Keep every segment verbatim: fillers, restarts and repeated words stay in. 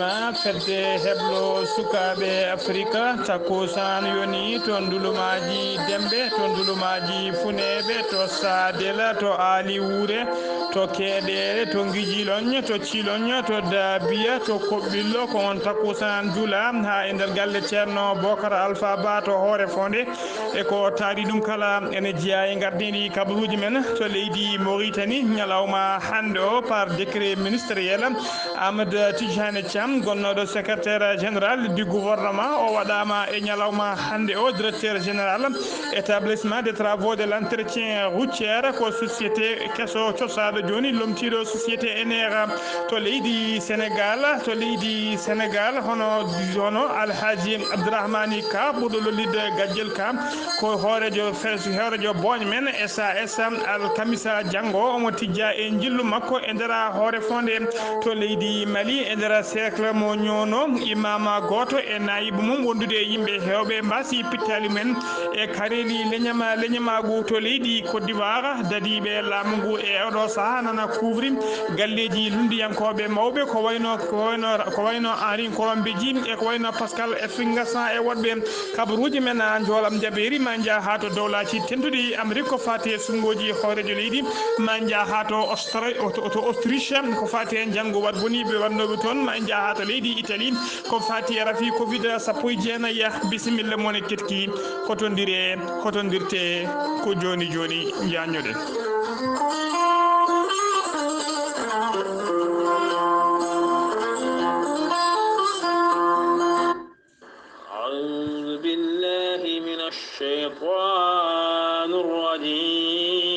Fedde heblo sukaaɓe Afrika, takkusaan yoni to Ndulumaaji Dembe, to Ndulumaaji Funeeɓe, to Saadela, to Aali Wuure, to Keeɗeere, to Ngijiloñ, to Ciloñ, to Daabiya, to Koɓɓillo. Ko on takkusaan jula haa e nder galle Ceerno Bokar Alfa Ba to Hoore Fonde. E ko taari ɗum kala, ene jeyaa e ngardiiɗi kabaruuji men to leydi Mauritanie, ñalawma hannde o, par décret ministériel, Amadou Tijane Thiam, gonnooɗo secrétaire général du gouvernement, o waɗaama e ñalawma hannde o directeur général établissement des travaux de l'entretien routier, ko société keso cosaaɗo jooni, lomtiiɗo société Enera to leydi Sénégal. To leydi Sénégal, hono, hono Alhaji Abdourahmani Ka, ɓurɗo lollirde Gajjel Ka, ko hooreejo fes-, hooreejo booñ men S A S Alkamisa janngo, omo tijja e njillu makko e nder Hoore Fonde to leydi Mali, e nder cercle mo Ñoono, imaama gooto e naayibu mum wondude e yimɓe heewɓe mbaasi pittaali men e kareeli leñama-, leñamaagu to leydi Côte d'Ivoire. Dadiiɓe laamu ngu e oɗo sahaa nana kuufri galleeji lunndiyankooɓe mawɓe, ko wayno, ko wayno, ko wayno Henri Korombeji e ko wayno Pascal Efficasan e woɗɓe. Kabaruuji men, a, njoolam jabeeri, ma en njah haa to Dowlaaji Tedduɗi Amrik, ko faati e suɓngooji hooreejo leydi, ma en njah haa to Ostra-, to, to Autriche, ko faati e njanngu waɗ boni ɓe waɗnooɓe toon, ma en njah haa to leydi Italie, ko faati e rafi covid sappo e jeenayi. Bisimilla mon e ketki, hotondire, hotondirte ko jooni jooni, njaanñoɗen. أعوذ بالله من الشيطان الرجيم.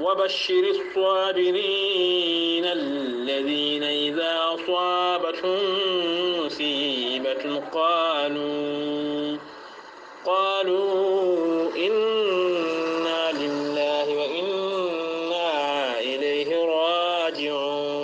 وبشر الصابرين الذين إذا أصابتهم مصيبة قالوا، قالوا إنا لله وإنا إليه راجعون.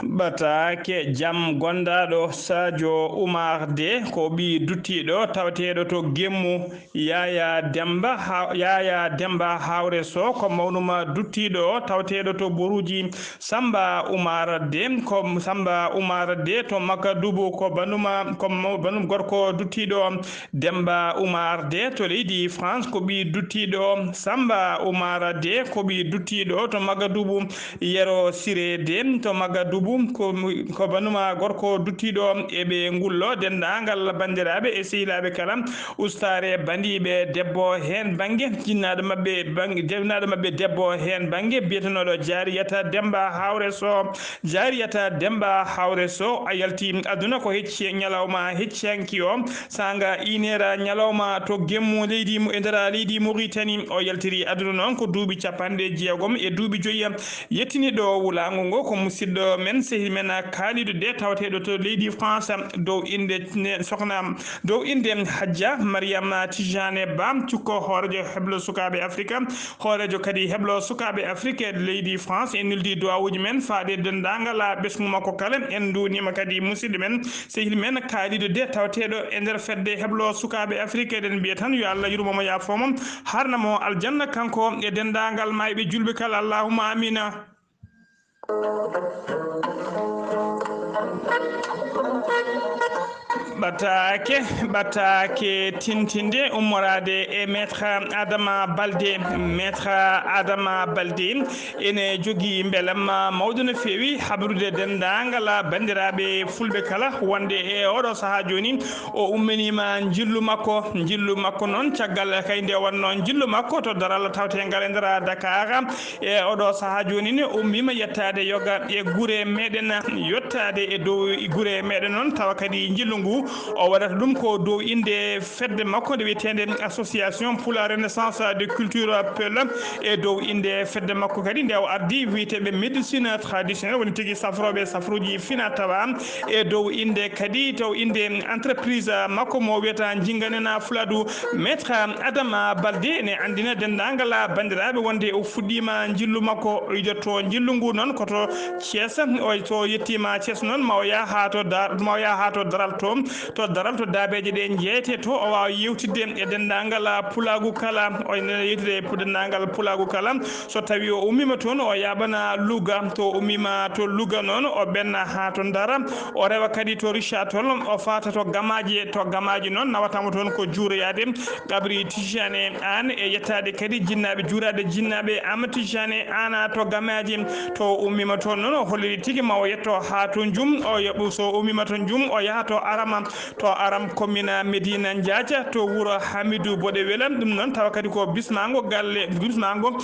Ɓataake jam gonndaɗo Sadio Oumar De, ko ɓii duttiiɗo tawateeɗo to Gemmu. Yaya Demba Ha-, Yaya Demba Hawre Sow ko mawnuma duttiiɗo tawateeɗo to Boruuji. Samba Oumar De, ko Samba Oumar De to Makadubu, ko banuma, ko mo-, banum gorko duttiiɗo. Demba Oumar De to leydi France ko ɓii duttiiɗo. Samba Oumar De ko ɓii duttiiɗo to Magadubu. Yero Siré De to Magadubu ko, ko banuma gorko duttiiɗo. E ɓe ngullo denndaangal banndiraaɓe e sehilaaɓe kala, ustaare bandiiɓe debbo heen bannge, jinnaaɗo maɓɓe bannge, jinnaaɗo maɓɓe debbo heen bannge, biyetenooɗo Jaariyata Demba Hawre Sow. Jaariyata Demba Hawre Sow a yalti aduna ko hecci ñalawma hecciyanki o, saanga inera ñalawma to Gemmu leydi Mo-, e nder leydi Mauritanie. O yaltiri aduna noon ko duuɓi capanɗe jeegom e duuɓi joyi. Yettiniiɗo wulaango ngo ko musidɗo men, sehil men Kalidou De, tawateeɗo to leydi France, dow innde ne-, sokna, dow innde Hajja Mariama Tijane Ba, cukko hooreejo heblo sukaaɓe Afrika, hooreejo kadi heblo sukaaɓe Afrika e leydi France. En nuldi duwawuuji men faaɗe denndaangal ɓesngu makko kala. En nduwniima kadi musidɗo men, sehil men Kalidou De, tawateeɗo e nder fedde heblo sukaaɓe Afrika. Eɗen mbiya tan yo Allah yurmo mo, yaafo mo, harna mo aljanna, kanko e denndaangal maayɓe julɓe kala. Allahumma amina. Ɓataake, ɓataake tintinde ummoraade e Maître Adama Balde. Maître Adama Balde ene jogii mbelamma mawɗo no feewi habrude denndaangal banndiraaɓe fulɓe kala, wonde e oɗo sahaa jooni o umminiima njillu makko. Njillu makko noon, caggal kay nde wonnoo njillu makko to daral tawteengal e nder Dakar, e oɗo sahaa jooni ne ummiima yettaade yoga e gure meɗen, yottaade e dow gure meɗen noon, tawa kadi njillu ngu o waɗata ɗum ko dow innde fedde makko nde wiyeteende Association pour la Renaissance de Culture Peul. E dow innde fedde makko kadi nde o ardi wiyeteeɓe médecine traditionnelle, woni tigi safrooɓe safruuji fina tawa. E dow innde kadi, taw innde entreprise makko mo wiyata Jinganena Fuladu, Maître Adama Balde ne anndina denndaangal banndiraaɓe wonde o fuɗɗiima njillu makko. O idotto njillu ngu noon ko to Thiès. O to yettiima Thiès noon ma o yaha haa to dar ma o yaha haa to daral to to daral to daabeeje ɗe jeeyte to o waawa yewtidde e denndaangal pulaagu kala o ene yewtide e denndaangal pulaagu kala. So tawi o ummima toon o yaaɓana luga to ummima to luga noon o ɓenna haa to ndara o rewa kadi to richa tol o fata to gamaaji to gamaaji noon nawatama toon ko juuroyaade qabri tijane an e yettaade kadi jinnaaɓe juuraade jinnaaɓe ama tijane ana to gamaaji to ummima toon noon o holliri tigi ma o yetto haa to njum o yoɓu so ummima to njum o yaha to arama to aram commune medina ndiadia to wuro hamidou boɗe wela ɗum noon tawa kadi ko bismago galle bismago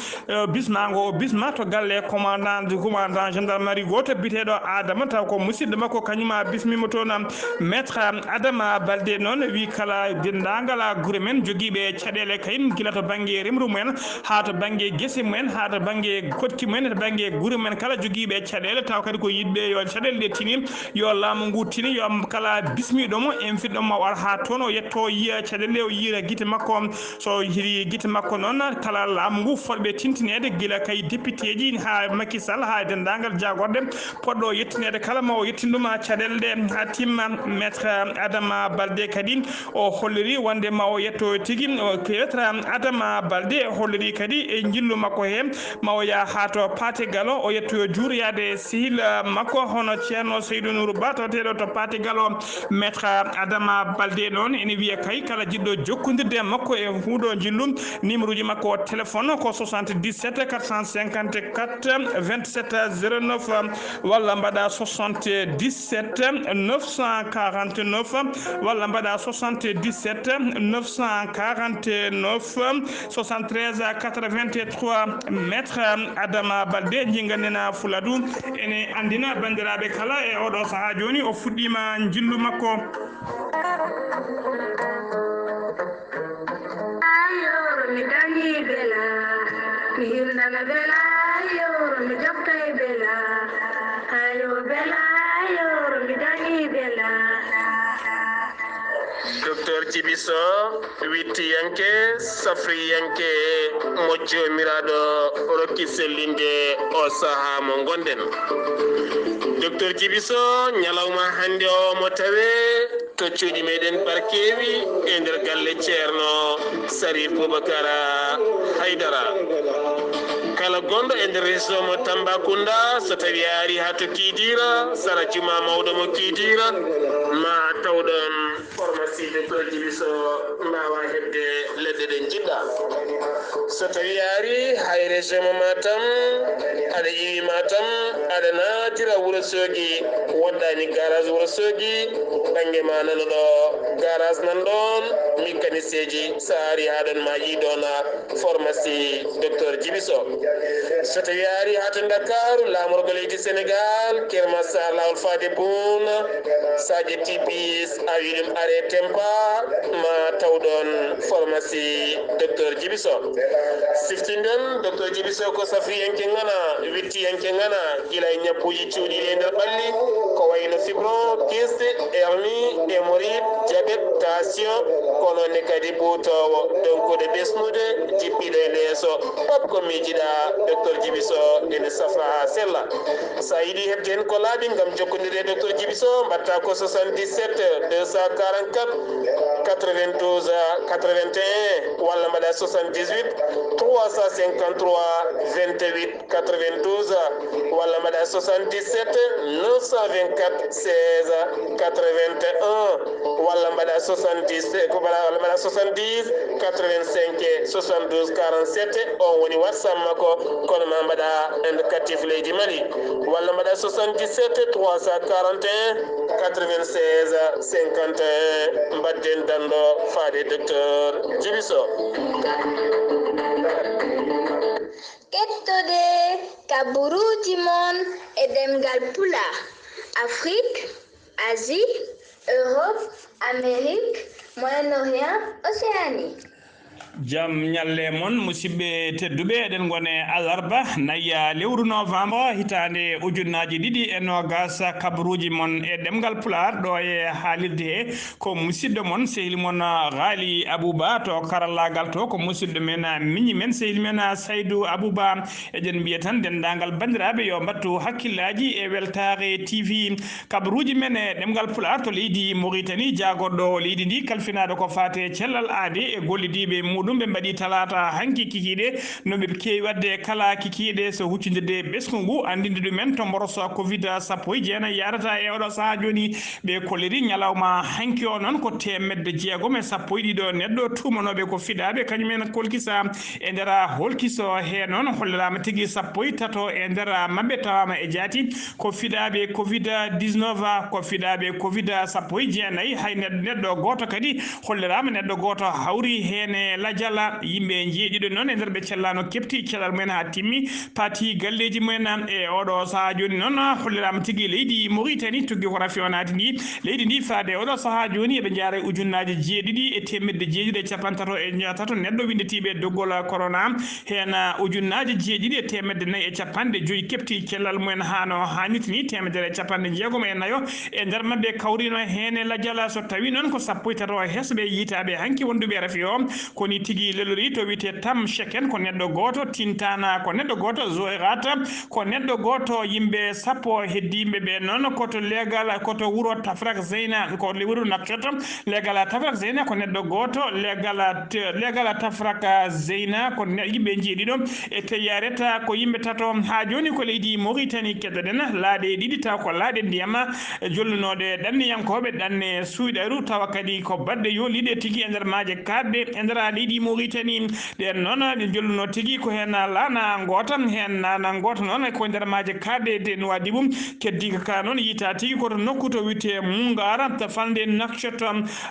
bismago o bisma to galle commandant commandant gendarmerie goto biteɗo adama taw ko musidɗo makko kañuma bismima toon maître adama balde noon wi kala dendagal gure men jogiiɓe caɗele kay gila to bangge remru mumen haa to bangge gese mumen haa to bangge koɗki mumen to bangge gure mumen kala jogiiɓe caɗele taw kadi ko yiɗɓe yo caɗele ɗe tini yo laamu ngu tini yo kala bismiɗo mo en fiɗɗo ma o ar haa toon o yetto yiya caɗele o yiira gite makko so hiri gite makko noon kala laamu ngu fotɓe tintineede gila kay députéji haa makisal haa e denndaangal jaagorɗe poɗɗo yettineede kala ma o yettin ɗum haa caɗele ɗe haa timma maître adama balde kadi o holliri wonde ma o yetto tigi maître adama balde holliri kadi e njillu makko he ma o yaha haa to paate galo o yettoyo juuroyaade sehil makko hono ceerno seydou nouru ba tawateɗo to paate galo maître adama balde noon ene wiya kay kala jiɗɗo jokkodirde e makko e huuɗo njillu numéro ji makko o téléphone ko soixante dix sept quatre cent cinquante quatre vingt sept zéro neuf walla mbaɗa soixante dix sept neuf cent quarante neuf walla mbaɗa soixante dix sept neuf cent quarante neuf soixante treize quatre vingt trois maître adama balde jingannena fuladu ene anndina banndiraaɓe kala e oɗo sahaa jooni o fuɗɗiima njillu makko. Ayoro mi dañi bela, mi hirnana bela, ayoro mi jokkay bela. Ayo bela, ayoro mi dañi bela. Docteur Jibiso, wittiyanke, safriyanke, mo joomiraaɗo rokki sellinde o sahaa mo ngonɗen. Docteur Jibiso, ñalawma hannde o mo tawe to cuuɗi meɗen Barkewi e nder galle Ceerno Sarif Boubacar Haydara. Kala gonɗo e nder région mo Tambacounda, so tawi a ari haa to Kidira, sara juma mawɗo mo Kidira, ma tawɗon pharmacie Docteur Jibiso mbaawa heɓde leɗɗe ɗe njiɗɗa. So tawi a ari hay région mo Matam, aɗa iwi Matam, aɗa naatira Wuro Soogi, woɗɗani garage Wuro Soogi, ɓannge ma nana ɗo garage nan ɗon, mécanicien ji, so a ari haa ɗon ma yiɗona pharmacie Docteur Jibiso. So tawi a ari haa to Ndakaaru, laamorgo leydi Senegal, Kermassar, laawol faade Bouna, Sadio Tipis, a wi ɗum are tempa, ma taw ɗon pharmacie Docteur Jibiso. Siftinɗen, Docteur Jibiso ko safriyanke ngana, wittiyanke ngana, gila e ñabbuuji cuuɗiiɗi e nder ɓalli, ko wayno fibro, kyste, hernie, hémorroïde, diabète, tension, ko noon ne kadi buutoowo, donkude ɓesnude, jippiɗo e leeso. Pop ko miijiɗa, Docteur Jibiso ene safra haa sella. So a yiɗi heɓde heen ko laaɓi ngam jokkondirde e Docteur Jibiso, mbaɗta ko soixante-dix-sept deux cent quarante-quatre quatre-vingt-douze quatre-vingt-un walla mbaɗa soixante-dix-huit trois cent cinquante-trois vingt-huit quatre-vingt-douze walla mbaɗa soixante-dix-sept neuf cent vingt-quatre seize quatre-vingt-un walla mbaɗa soixante-dix ko mbaɗa walla mbaɗa soixante-dix quatre-vingt-cinq soixante-douze quarante-sept on woni WhatsApp makko kono ma mbaɗa indicatif leydi Mali walla mbaɗa soixante-dix-sept trois cent quarante et un quatre-vingt-seize cinquante et un mbadden danɗo faade docteur Jibiso. Kettoɗe kaburuuji mon e ɗemngal Pulaar, Afrik, Asie, Europe, Amérique, Moyen-Orient, Océanie. Jam ñalle mon, musidɓe tedduɓe, eɗen ngone alarba, naya lewru novembre, hitaande ujunnaji ɗiɗi e nogas, kabaruuji mon e ɗemngal Pulaar, ɗo e haalirde he ko musidɗo mon, sehil mon, Ghali Abouba, to karallaagal to ko musidɗo men, miñi men, sehil men, Saydou Abouba. Eɗen mbiya tan denndaangal banndiraaɓe yo mbattu hakkillaaji e Weltaare T V. Kabaruuji men e ɗemngal Pulaar to leydi Mauritanie, jaagorɗo leydi ndi, kalfinaaɗo ko faati e cellal aade e gollidiiɓe muɗum, ɓe mbaɗi talaata hanki kikiiɗe, no ɓe keewi waɗde kala kikiiɗe, so huccindirde e ɓesngu ngu, anndinde ɗumen to mboroso covid sappo e jeenayi yaarata e oɗo sahaa jooni. Ɓe kolliri ñalawma hanki o noon ko teemedde jeegom e sappo e ɗiɗo neɗɗo tuumanooɓe ko fiɗaaɓe, kañum en kolkisa e nder holkiso he noon, holliraama tigi sappo e tato e nder maɓɓe tawaama e jaati ko fiɗaaɓe covid dix-neuf, ko fiɗaaɓe covid sappo e jeenayi. Hay ned-, neɗɗo gooto kadi holliraama, neɗɗo gooto hawri heen e lajal. Yimɓe njeeɗiɗo noon e nder ɓe cellano keɓti cellal mumen haa timmi, paati galleeji mumen. E oɗo sahaa jooni noon, holliraama tigi leydi Mauritanie tuggi ko rafi o naati ndi. Leydi ndi faade oɗo sahaa jooni eɓe njaara e ujunnaaji jeeɗiɗi e teemedde jeeɗiɗi e capanɗe tato e tato neɗɗo winnditiiɓe doggol corona. Heen, ah, ujunnaaji jeeɗiɗi e teemedde nayi e capanɗe joyi keɓti cellal mumen haa no haanirta ni, teemedere e capanɗe jeegom e nayo e nder maɓɓe kawrino heen e lajal. So tawii noon ko sappo e tato hesɓe yiytaaɓe hanki wonduɓe rafi o, ko ni tigi lelori to wiyetee Tam Sheken, ko neɗɗo gooto, Tintana, ko neɗɗo gooto, Zoerat, ko neɗɗo gooto, yimɓe sappo heddiiɓe ɓe noon ko to leegal, ko to wuro Tafrak Zeyna, ko le wuro Nakket, leegal Tafrak Zeyna ko neɗɗo gooto, leegal, leegal Tafrak Zeyna ko ne-, yimɓe njeeɗiɗo, e Teyareta ko yimɓe tato. Haa jooni ko leydi Mauritanie keɗoɗen, laaɗe ɗiɗi taw ko laaɗe ndiyam, jollunooɗe ɗanniyankooɓe ɗanne suuɗaru, tawa kadi ko baɗɗe yooliiɗe tigi e nder maaje kaaɗɗe e nder leydi Mauritanie. Ɗeen noon, ɗe jolluno tigi ko heen laana ngoota, heen laana ngoota noon ko e nder maaje kaaɗɗe de Nouadhibou, keddiika ka noon yiytaa tigi ko to nokku to wiyetee Mungara, to falnde Nouakchott,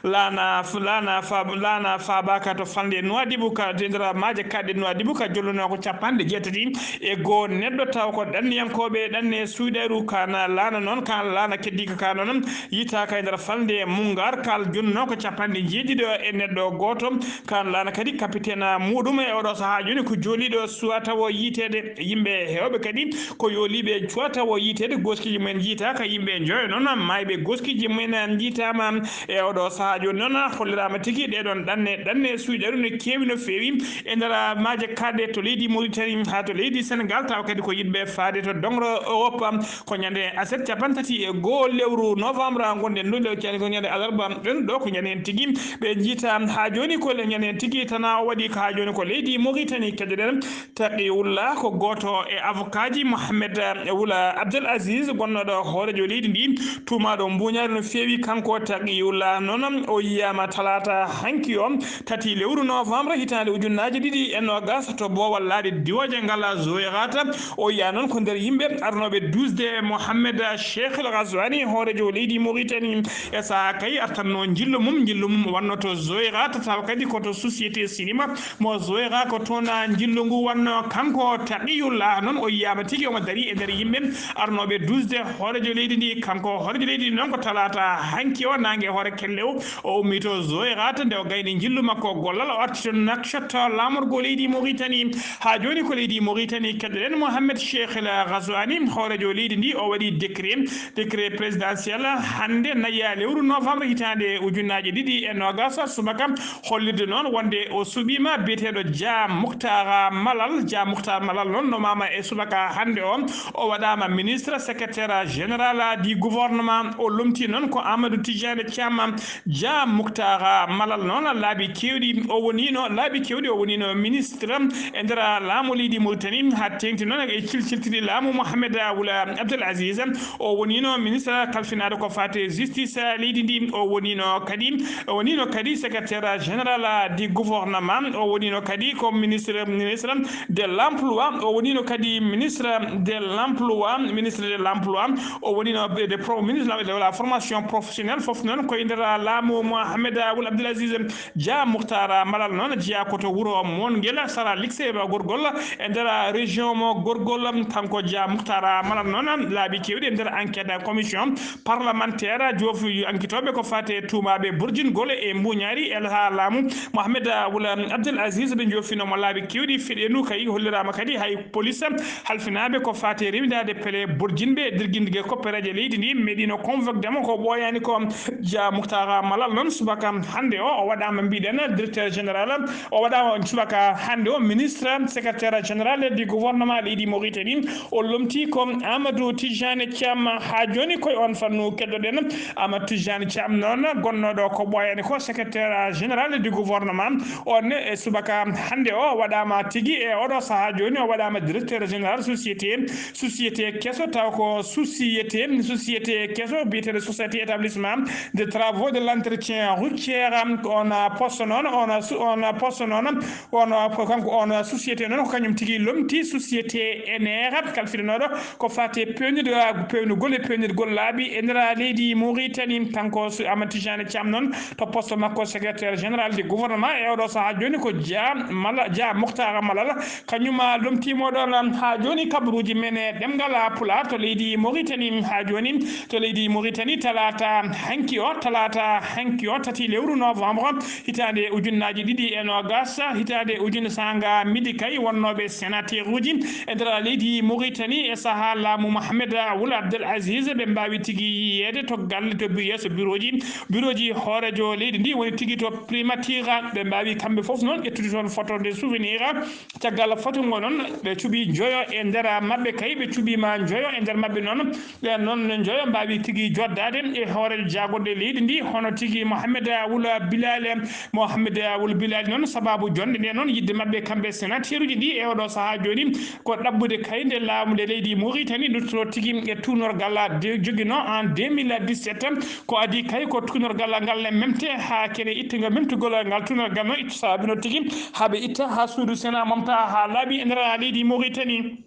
laana, laana fa-, laana faabaaka to falnde Nouadhibou ka, to e nder maaje kaaɗɗe Nouadhibou ka jolluno ko capanɗe jeetati e goo neɗɗo, taw ko ɗanniyankooɓe ɗanne suuɗaru. Ka na laana noon, ka laana keddiika ka noon yiytaaka e nder falnde Mungar, kal jonno ko capanɗe jeeɗiɗo e neɗɗo gooto. Kan laana kadi capitaine muɗum e oɗo sahaa jooni ko jooliiɗo suwa tawo yiiteede. Yimɓe heewɓe kadi ko yooliiɓe cuwa tawo yiiteede, goskiiji mumen njiitaaka. Yimɓe njoyo noon maayɓe goskiiji mumen njiitaama e oɗo sahaa jooni noon. Holliraama tigi ɗee ɗoon ɗanne, ɗanne suuɗaru ne keewi no feewi e nder maaje kaaɗɗe to leydi Mauritanie haa to leydi Sénégal, tawa kadi ko yiɗɓe faade to doŋro Europe. Ko ñande aset capanɗe tati e goo lewru novembre ngonɗen ɗo, lewru cani ko ñande alarba ɗen ɗo, ko ñande en tigi ɓe njiita. Haa jooni ko le ñande en tigi tana o waɗi ko haa jooni ko leydi Mauritanie. Keɗoɗen Taqiyullah ko gooto e avocat ji Mohamed Wula Abdel Aziz, gonnooɗo hooreejo leydi ndi, tuumaaɗo mbuuñaari no feewi. Kanko Taqiyullah noon o yiyaama talaata hanki o, tati lewru novembre hitaande ujunnaaji ɗiɗi e noogas to boowal laaɗe diwooje ngal Zoirata. O yiyaa noon ko nder yimɓe arnooɓe duusde Mohamed Cheikh El Ghazouani, hooreejo leydi Mauritanie. E sahaa kay artanno njillu mum, njillu mum wonno to Zoirata, tawa kadi ko to société cinéma mo Zoira ko toon njillu ngu wonno. Kanko Taqiyullah noon o yiyaama tigi omo darii e nder yimɓe arnooɓe duusde hooreejo leydi ndi. Kanko hooreejo leydi ndi noon ko talaata hanki o naange hoore kelle o, o ummii to Zoirata nde o gayni njillu makko gollal, o arti toon Nouakchott laamorgo leydi Mauritanie. Haa jooni ko leydi Mauritanie keɗoɗen Mohamed Cheikh El Ghazouani, hooreejo leydi ndi, o waɗi décret, décret présidentiel hannde nayi lewru novembre hitaande ujunnaaji ɗiɗi e noogas subaka, hollirde noon wonde o suɓiima biyeteeɗo Dia Moukhtar Malal. Dia Moukhtar Malal noon nomaama e subaka hannde o, o waɗaama ministre, secrétaire général du gouvernement. O lomtii noon ko Amadou Tidiane Thiam. Dia Moukhtar Malal noon laabi keewɗi o woniino, laabi keewɗi o woniino ministre e nder laamu leydi Mauritanie, haa teeŋti noon e cilciltiri laamu Mohamed Wula Abdel Aziz. O woniino ministre kalfinaaɗo ko faati e justice leydi ndi. O woniino kadi, o woniino kadi secrétaire général du gouvernement. O woniino kadi ko ministre, ministre de l'emploi. O woniino kadi ministre de l'emploi, ministre de l'emploi. O woniino de pro-, ministre de la formation professionnelle, fof noon ko e nder laamu Mohamed Wula Abdel Aziz. Dia Moukhtar Malal noon jeyaa ko to wuro Mongel, sara lycée mo Gorgol, e nder région mo Gorgol. Kanko Dia Moukhtar Malal noon laabi keewɗi e nder enquête commission parlementaire, joofi enquêtooɓe ko faati e tuumaaɓe burjingol e mbuuñaari e haa laamu Mohamed Wula Abdel Aziz ɓe joofinomo laabi kewɗi feɗenu kay holliraama kadi hay police halfinaaɓe ko faati e rewindaade pele borjinɓe e dirgindige koppereeje leydi ndi meɗino convoquedemo ko ɓooyaani ko. Dia Muhtara Malal noon subaka hannde o o waɗaama mbiɗen directeur général o waɗaama subaka hannde o ministre secrétaire général du gouvernement leydi Mauritanie. O lomti ko Amadou Tijani Thiam. Haa jooni koye on fannu keddoɗen Amadou Tijani Thiam noon gonnooɗo ko ɓooyaani ko secrétaire général du gouvernement. On e subaka hannde o waɗaama tigi e oɗo sahaa jooni o waɗaama directeur général société société keso taw ko société société keso biyeteeɗo société établissement de travaux de l'entretien routière. On poste noon on poste noon on kanko on société noon ko kañum tigi lomti société enera kalfiɗanooɗo ko faati e peewnirde peewnugol e peewnirgol laabi e nder leydi Mauritanie. Kanko Amadou Tijani Thiam noon to poste makko secrétaire général du gouvernement e oɗo sahaa jooni ko Dia Mala Dia Mokhtar Malal kañum lomtiimo ɗoon. Haa jooni kabaruuji men e ɗemngal Pulaar to leydi Mauritanie haa jooni to leydi Mauritanie talaata hanki o talaata hanki o tati lewru novembre hitaande ujunnaaji ɗiɗi e noogas hitaande ujunne saanga midi kay wonnooɓe sénateur uji e nder leydi Mauritanie e sahaa laamu Mohamed Wul Abdel Aziz ɓe mbaawi tigi yiyeede to galle to yeeso bureauji bureauji hooreejo leydi ndi woni tigi to primature ɓe mbaawi kamɓe fof noon ƴettude toon photo de souvenir. Caggal fotngo noon ɓe cuɓi joyo e nder maɓɓe kay ɓe cuɓiima joyo e nder maɓɓe noon ɓen noon joyo mbaawi tigi joddaade e hooreejo jaagorɗe leydi ndi hono tigi Mohamed Wul Bilal. Mohamed Wul Bilal noon sababu jonnde nde noon yiɗde maɓɓe kamɓe sénateur uji ɗi e oɗo sahaa jooni ko ɗaɓɓude kay nde laamu nde leydi Mauritanie duttoro tigi e tuunorgal joginoo en deux mille dix-sept. Ko adii kay ko tuunorgal ngal ne memte haa kene ittugol memtugol ngal tuunorgal noon ittu saabino tigi haa ɓe itta haa suudu Sénat momta haa laaɓi e nder leydi Mauritanie.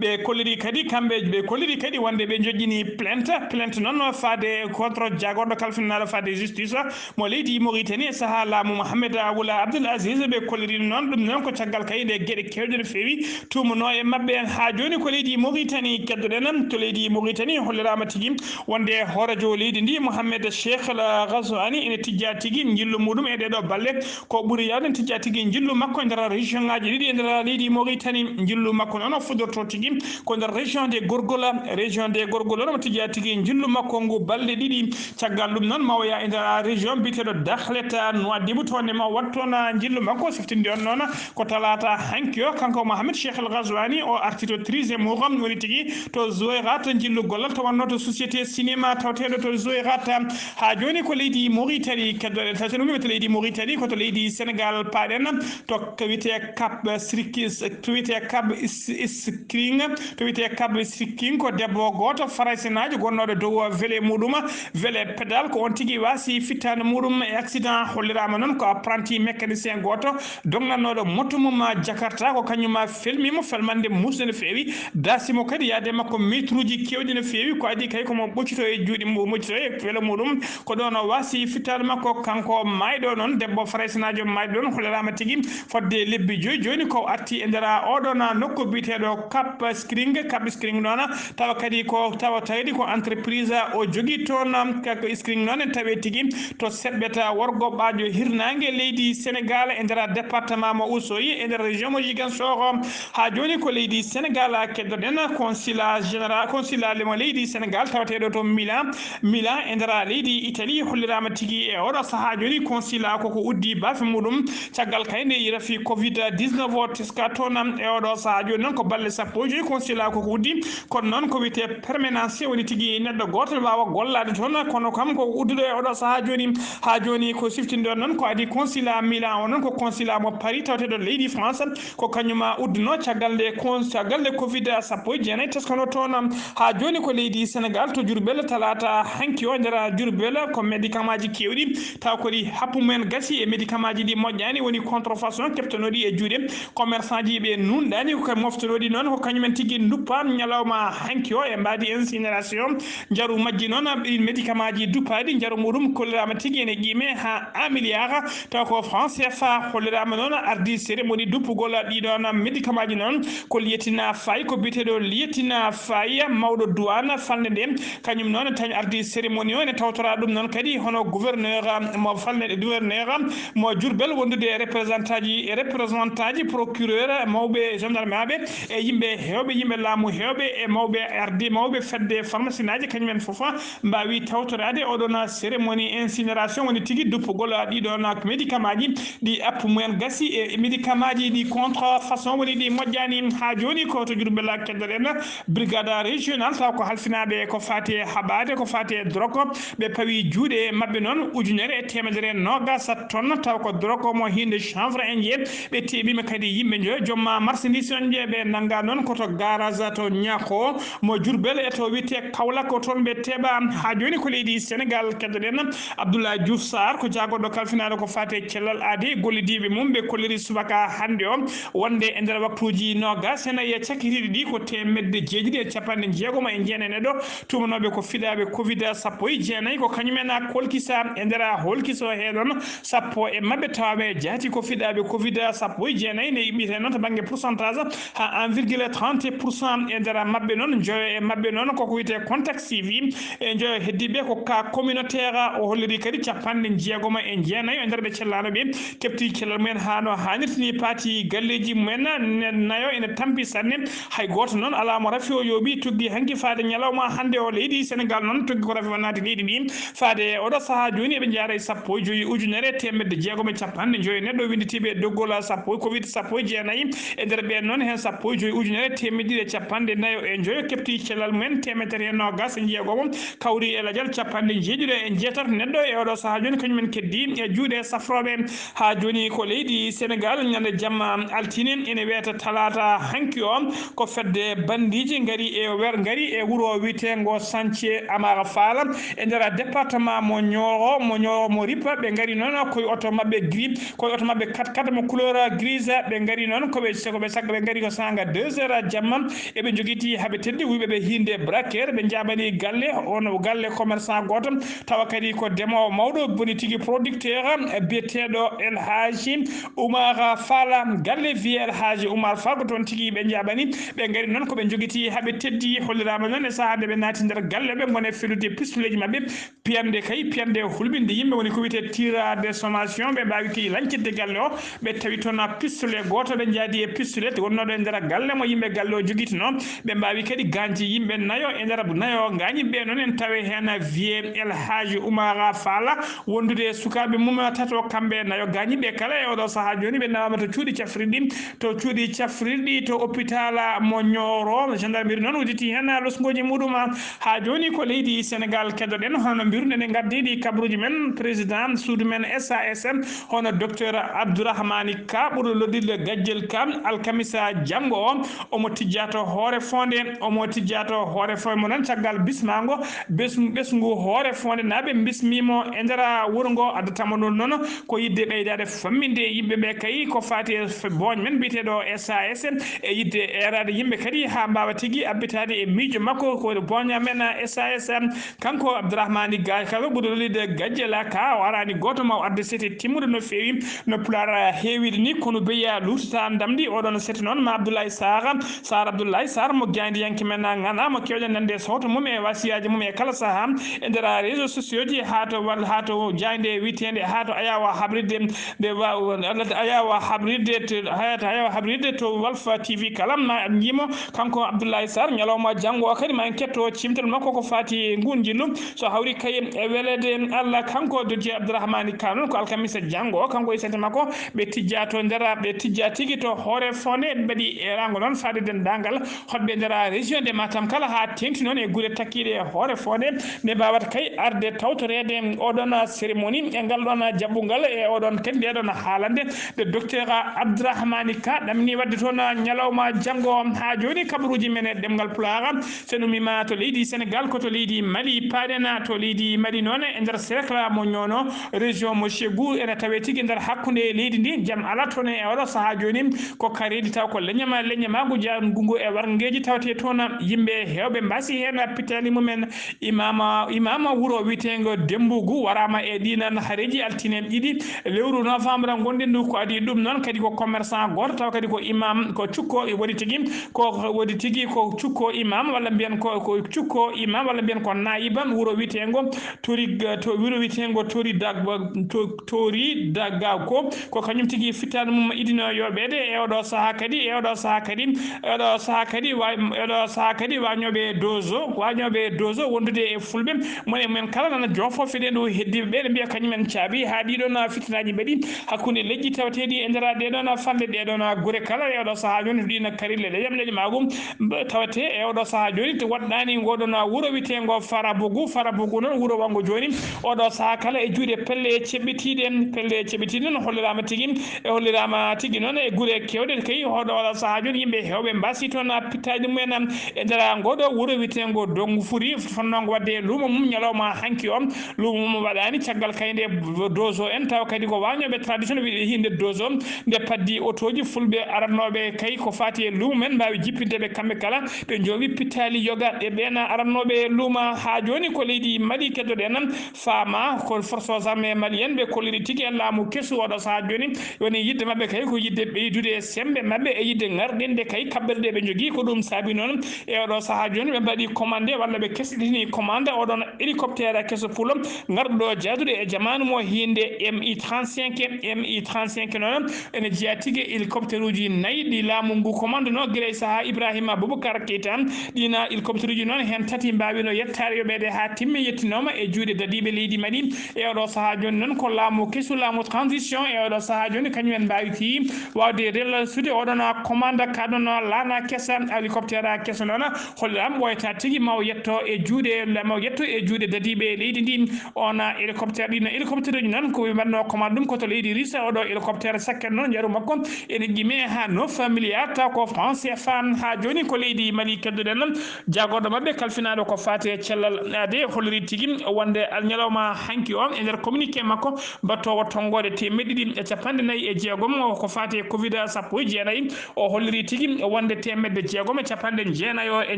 Ɓe kolliri kadi kamɓe ɓe kolliri kadi wonde ɓe joƴƴini plainte plainte noon faade contre jagorɗo kalfinaaɗo faade justice mo leydi Mauritanie e sahaa laamu Mohamed Wula Abdel Aziz. Ɓe kolliri noon ɗum noon ko caggal kay nde geɗe kewɗe no feewi tuumunoo e maɓɓe. Haa jooni ko leydi Mauritanie keddoɗen to leydi Mauritanie holliraama tigi wonde hooreejo leydi ndi Mohamed Cheikh El Ghazouani ene tijjaa tigi njillu muɗum e ɗeɗo balle. Ko ɓuri yaawde tigi tigi njillu makko e nder région ngaji ɗiɗi e nder leydi Mauritanie. Njillu makko noon o fuɗɗorto tigi ko nder région de Gorgol. Région de Gorgol noon o tigi tigi njillu makko ngu balɗe ɗiɗi. Caggal ɗum noon ma o yaa e nder région biyeteeɗo Dakhlet Nouadhibou toon ne ma o waɗ toon njillu makko siftinde on noon ko talaata hanki o kanko Mohamed Cheikh El Ghazouani o arti to treizième wuro woni tigi to Zouairat njillu gollal to wonno to société cinéma tawteeɗo to Zouairat. Haa jooni ko leydi Mauritanie keddoɗen tawi so ɗum to leydi Mauritanie ko to leydi Sénégal paaɗen to ko wiyetee Cap Sirkis to wiyetee Cap Skirring to wiyetee Cap Skirring ko debbo gooto faraysinaajo gonnooɗo dow wele muɗum wele pédal ko on tigi waasi fittaandu muɗum e accident holliraama noon ko apprenti mécanicien gooto dognannooɗo moto mum Jakarta ko kañum felmiimo felmande muusde no feewi daasimo kadi yaade makko métruuji keewɗi no feewi ko adii kay komo ɓoccito e juuɗe mum ɓoccito e welo muɗum ko ɗoon o waasi fittaandu makko kanko maayɗo noon debbo faraysinaajo maayɗo ɗoon holliraama tigi fodde lebbi joyi jooni ko arti e nder oɗon nokku biyeteeɗo Cap Skirring Cap Skirring noon tawa kadi ko tawa kadi ko entreprise o jogii toon Cap Skirring noon en tawi tigi to seɓɓeta worgo ɓaajo hirnaange leydi Sénégal e nder département mo Oussouye e nder région mo Ziguinchor. Haa jooni ko leydi Sénégal keddoɗen consulat général consulat lemo leydi Sénégal tawateeɗo to Milan Milan e nder leydi Italie holliraama tigi e oɗo sahaa jooni consulat koko uddi baafe muɗum caggal kay nde rafi covid dix-neuf o teska toon e oɗo sahaa jooni noon ko balɗe sappo e joyi consulat koko uddi kono noon ko wiyetee permanence woni tigi neɗɗo gooto waawa gollaade toon kono kam ko udduɗo e oɗo sahaa jooni haa jooni ko siftinde on noon ko adii consulat Milan o noon ko consulat mo Paris tawateeɗo leydi France ko kañum uddunoo caggal nde caggal nde covid sappo e jeenayi teskano toon haa jooni ko leydi Sénégal to Diourbel talaata hanki o nder Diourbel ko médicament ji keewɗi taw ko ɗi happu mumen gasi e médicament ji ɗi moƴƴaani woni contrefaçon keɓtanooɗi e juuɗe commerçant ji ɓe nuunɗaani ko moftanoɗi noon ko kañumen tigi nduppa ñalawma hanki o e mbaadi incinération. Njaru majji noon, ɗin médicament ji duppaaɗi, njaru muɗum kolliraama tigi ene qiime haa un milliard, taw ko franc C F A holliraama noon, ardi cérémonie duppugol ɗiɗon médicament ji noon ko Lieutenant Faye, ko biyeteeɗo Lieutenant Faye, mawɗo douane falnde nde. Kañum noon tañ ardi cérémonie o ene tawtora ɗum noon kadi hono gouverneur mo falnde, gouverneur mo Diourbel, wondude e représentant ji, e représentant ji procureur, mawɓe gendarme aɓe e yimɓe heewɓe, yimɓe laamu heewɓe e mawɓe ardi, mawɓe fedde pharmacienaaji, kañumen fof mbaawi tawtoraade oɗon cérémonie incinération, woni tigi duppugol ɗiɗon médicament ji ɗi appu mumen gasi e médicament ji ɗi contrefaçon woni ɗi moƴƴaani. Haa jooni ko to Diourbel keddoɗen brigade régionale, taw ko halfinaaɓe ko faati e haɓaade, ko faati e drogue, ɓe pawi juuɗe maɓɓe noon ujunere e teemedere noogas tonne, taw ko drogue mo hinde chanvre indien. Ɓe teɓima kadi yimɓe njoyo, joom marchandise on je ɓe nanga noon ko to garage to Ñako mo Diourbel e to wiyte Kaolack, ko toon ɓe teɓa. Haa jooni ko leydi Sénégal keddoɗen Abdoulaye Diouf Sarr, ko jaagoɗo kalfinaaɗo ko faati e cellal aadi, gollidiiɓe mum ɓe kolliri subaka hannde o wonde e nder waktuuji noogas e nayi e cakitiiɗi ɗi ko teemedde jeeɗiɗi e capanɗe jeegom e jeenayi neɗɗo tuumanooɓe ko fiɗaaɓe covid sappo e jeenayi, ko kañumen kolkisa e nder holkiso heɗon sappo e maɓɓe tawaaɓe jaati ko fiɗaaɓe covid sappo e jeenayi, nde yiɓɓete noon to bannge pourcentage haa un virgule trente pour cent e nder maɓɓe noon, njoyo e maɓɓe noon koko wiyte contact suivi e njoyo heddiiɓe ko cas communautaire. O holliri kadi capanɗe jeegom e jeenayi e nder ɓe cellaano ɓe keɓti cellal mumen haa no haanirta ni, paati galleeji mumen, ne-, nayo ene tampi sanne. Hay gooto noon alaa mo rafi o yooɓi, tuggi hanki faade ñalawma hannde o. Leydi Sénégal noon tuggi ko rafi o naati leydi ndi. Faade e oɗo sahaa jooni eɓe njaara e sappo e joyi ujunere teemedde jeegom e capanɗe joyi neɗɗo winnditiiɓe e doggol sappo, covid sappo e jeenayi. E nder ɓeen noon heen sappo e joyi ujunere teemedde ɗiɗi e capanɗe nayo e joyo keɓti cellal mumen, teemedere e noogas e jeegom kawri e lajal capanɗe jeeɗiɗo e jeetati neɗɗo e oɗo sahaa jooni kañumen keddi e juuɗe safrooɓe. Haa jooni ko leydi Sénégal ñande jamma altine ene wiyata talaata hanki o, ko fedde bandiiji ngari e wer-, ngari e wuro wiyeteengo Sance Amara Fall e nder département mo Nioro, mo Nioro mo Ripa. Ɓe ngari noon koye oto maɓɓe gris, koye oto maɓɓe quatre quatre mo couleur grise. Ɓe ngari noon ko ɓe, ko ɓe sagga, ɓe ngari ko saanga deux heures jamma. Eɓe njogiti haɓe teddi wuyɓe ɓe hinde braqueur, ɓe njaɓani galle, on galle commerçant gooto, tawa kadi ko demoowo mawɗo, boni tigi producteur, biyeteeɗo El Hadji Oumar Fall. Galle wiye El Hadji Oumar Fall ko toon tigi ɓe njaɓani. Ɓe ngari noon ko ɓe njogiti haɓe teddi, holliraama noon e sahaa nde ɓe naati nder galle, ɓe ngoni e felude pistoleeji maɓɓe. Piyande kay, piyande hulɓinde yimɓe woni ko wiyetee tir de sommation. Ɓe mbaawi kadi lañcitde galle o, ɓe tawi toon pistolet gooto, ɓe njaadi e pistolet wonnooɗo e nder galle mo yimɓe galle o jogitinoo. Ɓe mbaawi kadi gaañde yimɓe nayo, e nder nayo gaañiiɓe noon en tawi heen vieux El Hadji Oumar Fall, wondude e sukaaɓe mum tato, kamɓe nayo gaañiiɓe kala e oɗo sahaa jooni ɓe nawaama to cuuɗi cafrirɗi, to cuuɗi cafrirɗi to hôpital mo Nioro. Gendarmerie noon udditi heen losngooji muɗum. Haa jooni ko leydi Sénégal keddoɗen, hono mbiruɗen e ngardiiɗi kabaruuji men, président suudu men S A S M, hono docteur Abdourahmani Ka, ɓurɗo lollireede Gajjel Ka, alkamisa janngo o, omo tijja to Hoore Fonde, omo tijja to Hoore Fonde mo noon caggal bismaango, bes-, ɓesngu Hoore Fonde naaɓe bismiimo e nder wuro ngo, addata mo ɗum noon ko yiɗde ɓeydaade famminde yimɓe ɓe kay ko faati e f-, booñ men biyeteeɗo S A S M, e yiɗde eeraade yimɓe kadi haa mbaawa tigi abbitaade e miijo makko ko booña men S A S M. Kanko Abdourahmani Ga-, Ka ɓurɗo lollireede Gajjel Ka, o araani gooto ma o adde sete timmuɗo no feewi, no Pulaar heewiɗi ni, kono beya luutata ndamɗi. Oɗon sete noon ma Abdoulaye Sarr, Sarr Abdoulaye Sarr mo jaayndiyanke men ŋana, mo keewɗen nande sawto mum e wasiyaaji mum e kala sahaa e nder réseaux sociaux ji, haa to wal-, haa to jaaynde wiyeteende, haa to Ayawa habrirde nde wa-, Ayawa habrirde to, haa to Ayawa habrirde to Walf T V kala ma en njiimo. Kanko Abdoulaye Sarr, ñalawma janngo o kadi ma en ketto cimtal makko ko faati e nguun njillu. So hawri kay e weleede Allah, kanko Dodji Abdourahmani Ka noon ko alkamisa janngo o, kanko e sete makko ɓe tijja to nder, ɓe tijja tigi to Hoore Fonde, ɓe mbaɗi eeraango noon faade denndaangal hoɗɓe nder région de Matam kala, haa teeŋti noon e gure takkiiɗe e Hoore Fonde, nde mbaawata kay arde tawtoreede oɗon cérémonie e ngal ɗon jaɓɓungal e oɗon kadi nde ɗon haalande nde docteur Abdourahmani Ka ɗamini waɗde toon ñalawma janngo. Haa jooni kabaruuji men e ɗemngal Pulaar, so en ummiima to leydi Sénégal, ko to leydi Mali paaɗen. To leydi Mali noon, e nder cercle mo Nioro, région mo Ségou, ene tawee tigi nder hakkunde leydi ndi. Jam alaa toon e oɗo sahaa jooni, ko kareeli taw ko leñama leñama. Ngu janngu ngu e warngeeji tawte toon yimɓe heewɓe mbasi heen pittaali mumen. Imaama, imaama wuro wiyeteengo Demmbugu waraama e ɗiinan hareeji altine ɗiɗi lewru novembre ngonɗen ndu. Ko adii ɗum noon kadi ko commerçant gooto tawa kadi ko imaam, ko cukko woni tigi, ko woni tigi ko cukko imaam walla mbiyen ko, ko cukko imaam walla mbiyen ko naayiba wuro wiyeteengo Tori, to wuro wiyeteengo Tori Dag-, to, Tori Dagako, ko kañum tigi fittaandu mum idino yoɓeede e oɗo sahaa kadi, e oɗo sahaa kadi, e oɗo sahaa kadi, wa-, e oɗo sahaa kadi wañooɓe dozo, wañooɓe dozo wondude e fulɓe, mone men kala nana joofo fedeendu heddiiɓe ɓe, ne mbiya kañum en caabi haa ɗiɗo na fitinaaji mbaɗi hakkunde leƴƴi tawateeɗi e nder ɗee ɗoo na fanɗe, ɗee ɗoo na gure kala, e oɗo sahaa jooni to ɗi na kari leɗe, leƴƴi maagu, mba-, tawate e oɗo sahaa jooni to waɗɗaani ngoɗo na wuro wiyeteengo Farabugu, Farabugu noon wuro wanngo jooni, oɗo sahaa kala e juuɗe pelle ceɓɓitiiɗe, pelle ceɓɓitiiɗe noon holliraama tigi, e holliraama tigi noon e gure keewɗe kay, oɗo, oɗo sahaa jooni yimɓe heewɓe mbasi toon pittaaji mumen e nder ngoɗo wuro wiyeteengo Donngu Furi, fotnoo waɗde e luumo mum ñalawma hanki o, luumo mum waɗaani caggal kay nde dozo en, tawa kadi ko wañooɓe tradition wiɗe hinde dozo, nde paddi otooji fulɓe arannooɓe kay ko faati e luumo men mbaawi jippinde ɓe kamɓe kala, ɓe njoowi pittaali yoga e ɓeen arannooɓe luumo. Haa jooni ko leydi Mali keddoɗen, faama ko forces armées maliennes ɓe kolliri tigi e laamu kesu oɗo sahaa jooni, woni yiɗde maɓɓe kay ko yiɗde ɓeydude e semmbe maɓɓe e yiɗde ŋarɗinde kay kaɓɓirɗe ɓe njogii. Ko ɗum saabi noon e oɗo sahaa jooni ɓe mbaɗi commandé walla ɓe kesɗitini commande oɗon hélicoptère keso pulo ngarɗo jaadude e jamaanu mo hinde M I trente-cinq. M I trente-cinq noon ene jeyaa tigi e hélicoptère uji nayi ɗi laamu ngu commandeno gila e sahaa Ibrahima Boubacar Keita. Ɗiin hélicoptère uji noon heen tati mbaawino yettaade yoɓeede haa timmi, yettinooma e juuɗe dadiiɓe leydi Mali. E oɗo sahaa jooni noon ko laamu kesu, laamu transition, e oɗo sahaa jooni kañum en mbaawiti waawde relansude oɗon commande ka ɗon laana kesa, hélicoptère keso noon. Holliram ɓooyata tigi maw yetto e juuɗe, maw yetto e juuɗe dadiiɓe leydi ndi. On hélicoptère, ɗin hélicoptère uji noon ko ɓe mbaɗno commande ɗum ko to leydi Russe, oɗo hélicoptère sakken noon njaru makko ene qime haa neuf milliards taw ko franc C F A. Haa jooni ko leydi Mali keddoɗen, jagorɗo maɓɓe kalfinaaɗo ko faati e cellal aade holliri tigi wonde alñalawma hanki o e nder communiqué makko battoowo tonngoode teemeɗɗe ɗiɗi e capanɗe nayi e jeegom o ko faati e covid sappo e jeenayi, o holliri tigi wonde teemedde jeegom e capanɗe jeenayi o e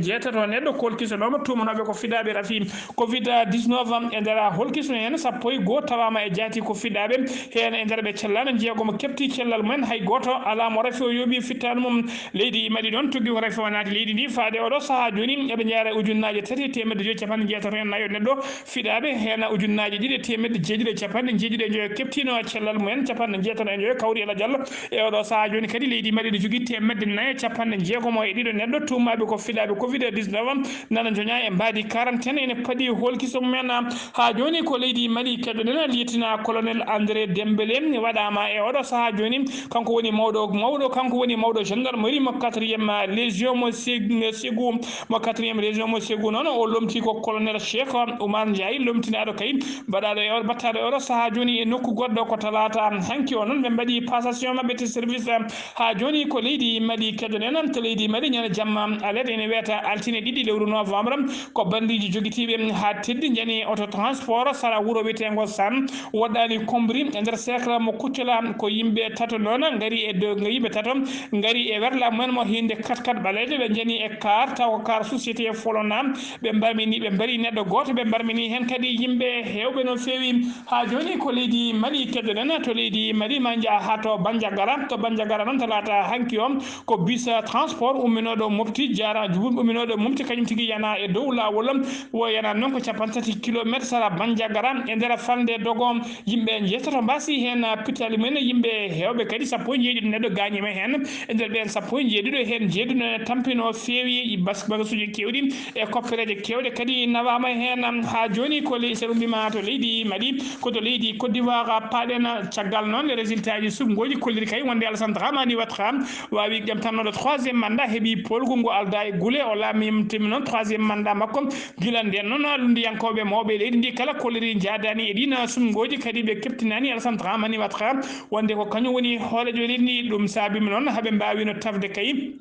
jeetato neɗɗo kolkisanooma tuumanooɓe ko fidaaɓe rafi covid dix-neuf e nder holkisno heen sappo e goo tawaama e jaati ko fidaaɓe heen e nder ɓe cellaano jeegom keɓti cellal mumen hay gooto alaa mo rafi o yooɓi fittaandu mum. Leydi Mali noon tuggi ko rafi o naati leydi ndi faade oɗo sahaa jooni eɓe jeyaa e ujunnaaje tati e teemedde joyi capanɗe jeetato e nayo neɗɗo fiɗaaɓe heen ujunnaaje ɗiɗi e teemedde jeeɗiɗi e capanɗe jeeɗiɗi e joyo keɓtiino cellal mumen capanɗe jeetato e joyo kawri e lajal. E oɗo sahaa jooni kadi leydi Mali ne jogii teemedde nayo e capanɗe jeegom e ɗiɗo neɗɗo tuumaaɓe ko fiɗaaɓe covid dix-neuf nana njoñaa e mbaadi quarantaine ene paɗi holkiso mumen. Haa jooni ko leydi Mali keddoɗen lieutenant colonel André Dembélé waɗaama e oɗo sahaa jooni. Kanko woni mawɗo, mawɗo, kanko woni mawɗo gendarmerie mo quatrième légion mo Seg-, Ségou, mo quatrième région mo Ségou noon. O lomti ko colonel Cheikh Oumar Ndiaye, lomtinaaɗo kay, mbaɗaaɗo e o-, battaaɗo e oɗo sahaa jooni e nokku goɗɗo ko talaata hanki o noon. Ɓe mbaɗi passation maɓɓe to service. Haa jooni ko leydi Mali keddoɗen, to leydi Mali ñande jamma alerte ene wiyata altine ɗiɗi lewru novembre. Ko bandiiji jogitiiɓe haa teddi njani oto transport sara wuro wiyeteengo San, woɗɗaani Kombri e nder cercle mo Kuccula. Ko yimɓe tato noon ngari e dow, yimɓe tato ngari e werla mumen mo hinde kat kat ɓaleejo, ɓe njani e car, taw ko car société Folona. Ɓe mbamini, ɓe mbari neɗɗo gooto, ɓe mbarmini heen kadi yimɓe heewɓe no feewi. Haa jooni ko leydi Mali keddoɗen, to leydi Mali ma njaa haa to Bandiagara. To Bandiagara noon talaata hanki o, ko bus transport umminooɗo Mopti, jaara, umminooɗo Mopti, kañum tigi yana e dow laawol. O yana noon ko capanɗe tati kilometre sara Bandiagara e nder falnde Dogo. Yimɓe njeetato mbasi heen pittaali mumen, yimɓe heewɓe kadi sappo e njeeɗiɗo neɗɗo gaañiima heen. E nder ɓeen sappo e njeeɗiɗo heen, jeeɗiɗo ne tampino feewi bas-, bagasuuji keewɗi e koppereeje keewɗe kadi nawaama heen. Haa jooni ko ley, so rumbiima to leydi Mali, ko to leydi Côte d'Ivoire paaɗen. Caggal noon, résultat ji suɓngooji kolliri kay wonde Alassane Dramane Ouattara waawi ƴamtannoɗo troisième mandat, heɓi poolgu ngu aldaa e guule. O laamima timi noon troisième mandat makko. Gila ndeen noon, lunndiyankooɓe mawɓe leydi ndi kala kolliri njaadaani e ɗiin suɓngooji, kadi ɓe keɓtinaani Alassane Dramane Ouattara wonde ko kañum woni hooreejo leydi ndi. Ɗum saabiima noon, haa ɓe mbaawino tafde kay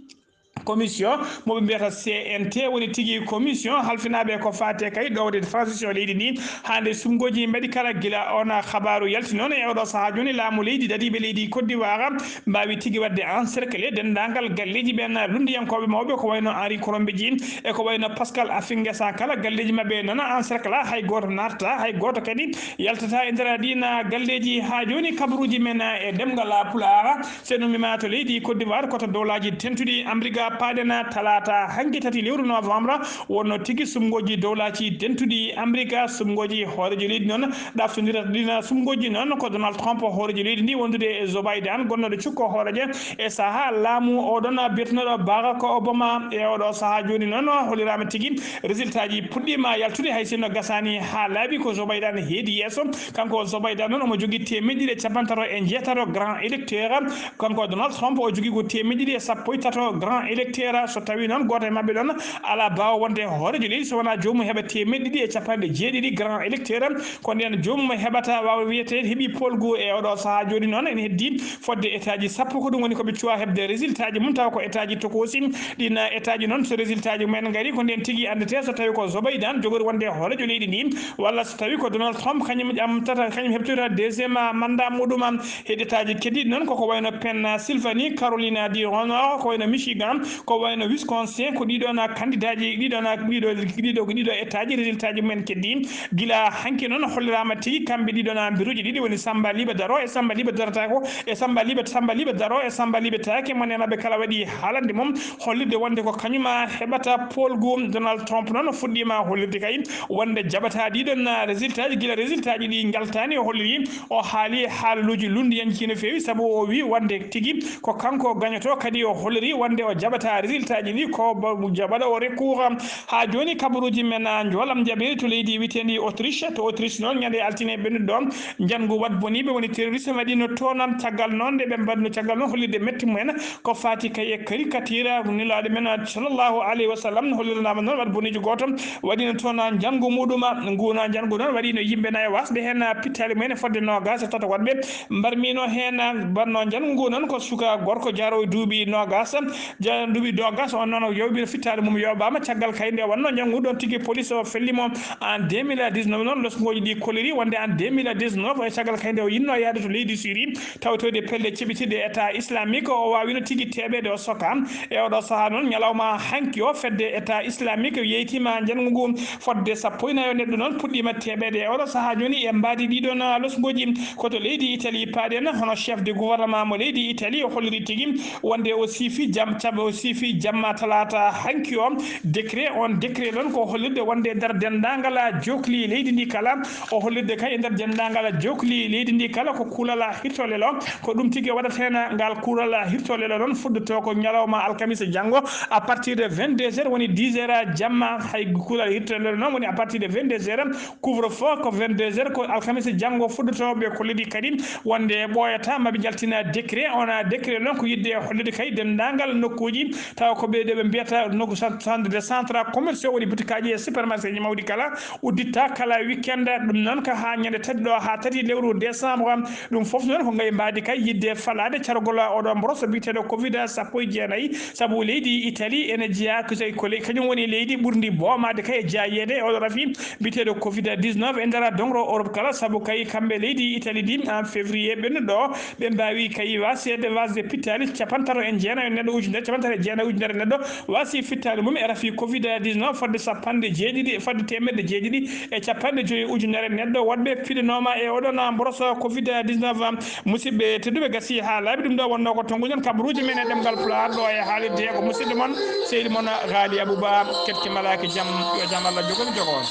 commission mo ɓe mbiyata C N T, woni tigi commission halfinaaɓe ko faati e kay ɗowde transition leydi ndi, haa nde suɓngooji mbaɗi kala. Gila on habaaru yalti noon, e oɗo sahaa jooni, laamu leydi, dadiiɓe leydi Côte d'Ivoire mbaawi tigi waɗde encercler denndaangal galleeji ɓeen lunndiyankooɓe mawɓe, ko wayno Henri Korombeji e ko wayno Pascal Afingesa. Kala galleeji maɓɓe noon encercler, hay gooto naatata, hay gooto kadi yaltata e nder ɗiin galleeji. Haa jooni, kabaruuji men e ɗemngal Pulaar, so en ummiima to leydi Côte d'Ivoire, ko to Dowlaaji Dentuɗi Amerika paaɗen. Talaata hanki, tati lewru novembre, wonno tigi suɓngooji Dowlaaji Dentuɗi Amerika, suɓngooji hooreejo leydi noon, ɗaftondirata ɗiin suɓngooji noon ko Donald Trump, hooreejo leydi ndi, wondude e Joe Biden, gonnooɗo cukko hooreejo e sahaa laamu oɗon biyetenooɗo Barack Obama. E oɗo sahaa jooni noon, holliraama tigi résultat ji puɗɗiima yaltude, hay sinno gasaani haa laaɓi, ko Joe Biden heedi yeeso. Kanko Joe Biden noon, omo jogii teemeɗɗe ɗiɗi e cappanɗe tato e njeetato grand électeur. Kanko Donald Trump, o jogii ko teemeɗɗe ɗiɗi e sappo e tato grand électeur. So tawii noon gooto e maɓɓe ɗoon alaa baawo wonde hooreejo leydi, so wonaa joomum heɓa teemeɗɗe ɗiɗi e cappanɗe jeeɗiɗi grand électeur, ko ndeen joomum heɓata, waawa wiyeteede, heɓi poolgu e oɗo sahaa. Jooni noon, ene heddii fodde etaaji sappo, ko ɗum woni ko ɓe cuwa heɓde résultat ji mum, tawa ko etaaji tokoosi. Ɗiin etaaji noon, so résultat ji mumen ngarii, ko ndeen tigi anndetee so tawii ko Joe Biden jogori wonde hooreejo leydi ndi, walla so tawii ko Donald Trump kañum ƴamtata, kañum heɓtoyta deuxième mandat muɗum. Heɗetaaji keddiiɗi noon, koko wayno Pennsylvanie, Carolina du Nord, ko wayno Michigan, ko wayno Wisconsin, ko ɗiɗo na kandidaaji, ɗiɗo na, ɗiɗo, ɗiɗo, ɗiɗo etaaji, résultat ji mumen keddii. Gila hanki noon, holliraama tigi kamɓe ɗiɗo na mbiruuji ɗiɗi, woni Samba Libe Daro e Samba Libe Darataako, e Samba Libe, Samba Libe Daro e Samba Libe Taake, mo ne maɓɓe kala waɗi haalande mum, hollirde wonde ko kañum heɓata poolgu. Donald Trump noon fuɗɗiima hollirde kay wonde jaɓata ɗiɗon résultat ji, gila résultat ji ɗi njaltaani. O holliri, o haali haaluuji lunndiyanji no feewi, sabu o wi wonde tigi ko kanko gañoto, kadi o holliri wonde o jaɓata résultat ji ɗi, ko ba-, jaɓaɗo o recours. Haa jooni, kabaruuji men, a, njoolam jaɓiri to leydi wiyeteendi Autriche. To Autriche noon, ñande altine ɓennuɗo ɗo, njanngu waɗboniiɓe woni terroriste waɗino toon. Caggal noon nde ɓe mbaɗno, caggal noon hollirde metti mumen ko faati kay e caricature Nulaaɗo men, sallallahu alayhi wa sallam, holliranaama noon waɗboniijo gooto waɗino toon njanngu muɗum. Nguun njanngu noon waɗino yimɓe nayo waasɓe heen pittaali mumen fodde noogaas e tato waɗɓe mbarmino heen. Mbaɗno njanngu ngu noon ko suka gorko jaroowo duuɓi noogaas, ja-, duuɓi noogaas, on noon o yawɓino fittaali mum yooɓaama. Caggal kay nde wonno njanngu ɗon tigi, police o felli mo en deux mille dix-neuf. Noon losngooji ɗi kolliri wonde en deux mille dix-neuf, e caggal kay nde o yinno yahde to leydi Syrie, tawtoyde pelle ceɓitiiɗe État islamique, o waawino tigi teeɓeede, o soka. E oɗo sahaa noon, ñalawma hanki o, fedde État islamique yeytiima njanngu ngu fodde sappo e nayo neɗɗo noon puɗɗiima teeɓeede. E oɗo sahaa jooni, e mbaadi ɗiɗon losngooji, ko to leydi Italie paaɗen, hono chef de gouvernement mo leydi Italie, o holliri tigi wonde o siifi jam, caɓ-, o siifi jamma talaata hanki o décret. On décret noon ko hollirde wonde e nder denndaangal jookli leydi ndi kala, o hollirde kay e nder denndaangal jookli leydi ndi kala, ko kuulal hirtolelo, ko ɗum tigi waɗata heen. Ngal kuulal hirtolelo noon fuɗɗoto ko ñalawma alkamisa janngo, à partir de vingt-deux heures, woni dix heures jamma. Hay kuulal hirtolelo noon woni à partir de vingt-deux heures, couvre-feu ko vingt-deux heures, ko alkamisa janngo fuɗɗoto. Ɓe kollidi kadi wonde ɓooyata, maɓe njaltina décret. On décret noon ko yiɗde hollirde kay denndaangal nokkuuji, tawa ko ɓe ɗo ɓe mbiyata nokku cent-, centre de centre commerciaux, woni butikaaji e supermarché ji mawɗi kala, udditta kala weekend. Ɗum noon ko haa ñande tati ɗo, haa tati lewru décembre. Ɗum fof noon ko ngay mbaadi kay yiɗde falaade cargol oɗo mboros biyeteeɗo covid sappo e jeenayi, sabu leydi Italie ene jeyaa ko, ko le-, kañum woni leydi ɓurndi boomaade kay e jaayeede e oɗo rafi biyeteeɗo covid dix-neuf e nder dongro Europe kala, sabu kay kamɓe leydi Italie ndi en février ɓennuɗo, ɓe mbaawi kay waseede, wasde pittaali cappantato e jeenayo neɗɗo ujunere, cappantato e jeenayo ujunere neɗɗo wasi fittaali mum e rafi covid dix-neuf, fodde sappanɗe jeeɗiɗi, fodde teemedde jeeɗiɗi e cappanɗe joyi ujunere neɗɗo woɗɓe piɗanooma e oɗon mboros covid dix-neuf. Musidɓe tedduɓe, gasi haa laaɓi. Ɗum ɗo wonno ko tonguɗen kabaruuji men e ɗemngal Pulaar ɗo e haalirde ko musidɗo mon, seydi mon Haali Abouba. Keɗke malaaki jam, yo jam Allah jogo mi jogo on.